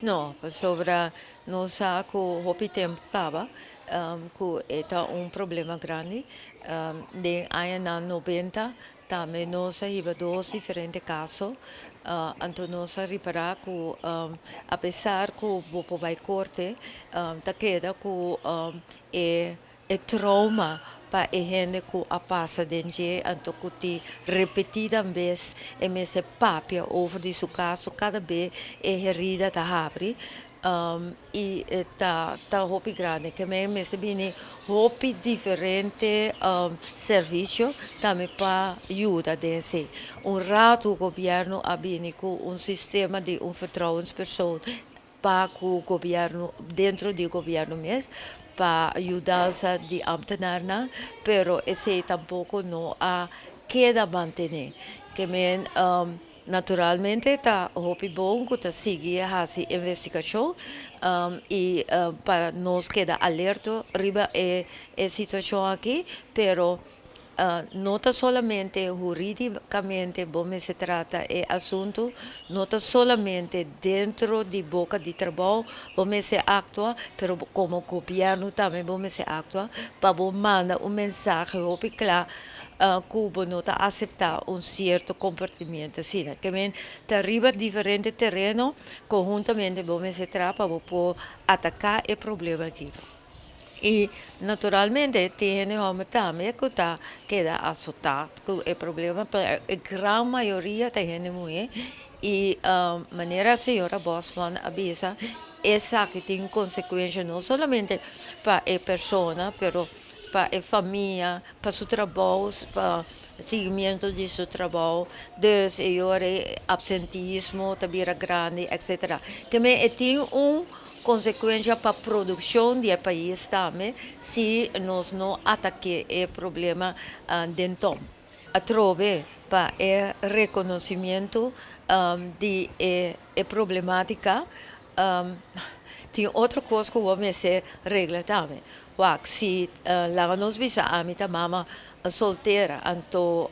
No, pasobra nos sa ku hopi tempu kaba ku e ta un problema grandi. Den añanan 90 tambe nos a hiba dos diferente kaso, anto nos a ripará ku apesar ku bo por bai korte, ta keda ku e E trauma pa e hende ku a pasa den dje anto ku tin repetida bes e mester papia over di su kaso kada be e herida ta habri i ta ta hopi grandi. Ke men mester bini hopi diferente servisio tambe pa yuda den esei. Un ratu gobièrnu a bini ku un sistema di un vertrouwenspersoon pa ku gobièrnu, dentro di gobièrnu mes, pa yudansa di ámtenarnan, pero esei tampoko no a keda mantené. Ke men naturalmente ta hopi bon ku ta sigui hasi investigashon i pa nos keda alerto riba e situashon aki, pero No ta solamente hurídikamente bo mester trata e asuntu, no ta solamente dentro di boka di trabou bo mester aktua, pero komo gobièrnu tambe bo mester aktua pa bo manda un mensahe hopi kla ku bo no ta aseptá un sierto komportamiento asina. Ke men ta riba diferente tereno konhuntamente bo mester traha pa bo por ataká e problema aki. I naturalmente tin hende hòmber tambe ku ta keda asotá ku e problema, pero e gran mayoria ta hende muhé. I manera señora Bosman a bisa, esaki tin konsekuensha no solamente pa e persona, pero pa e famia, pa su trabou, pa siguimiento di su trabou. Dus e ora e apsentismo ta bira grandi, etcetera. Ke men e tin un Konsekuensha pa produkshon di e pais tambe si nos no atake e problema den tom. Atrobe pa e rekonosimiento di e problematika tin otro kos ku bo mester regla tambe. Wak, si laga nos bisa ami ta mama soltera anto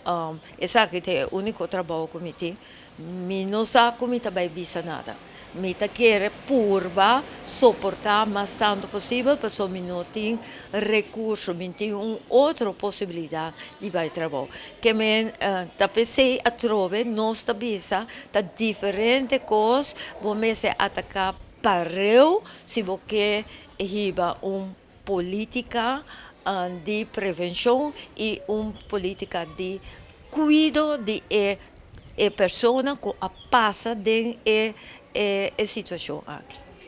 esaki ta e uniko trabou ku mi tin. Mi no sa ku mi ta bai bisa nada. Mi ta kere purba soportá mas tantu posibel pasobra mi no tin rekurso, mi tin un otro posibilidat di bai trabou. Ke men ta p'esei atrobe nos ta bisa ta diferente kos bo mester ataká pareu si bo ke hiba un polítika di prevenshon i un polítika di kuido di e e persona ku a pasa den e e situashon aki.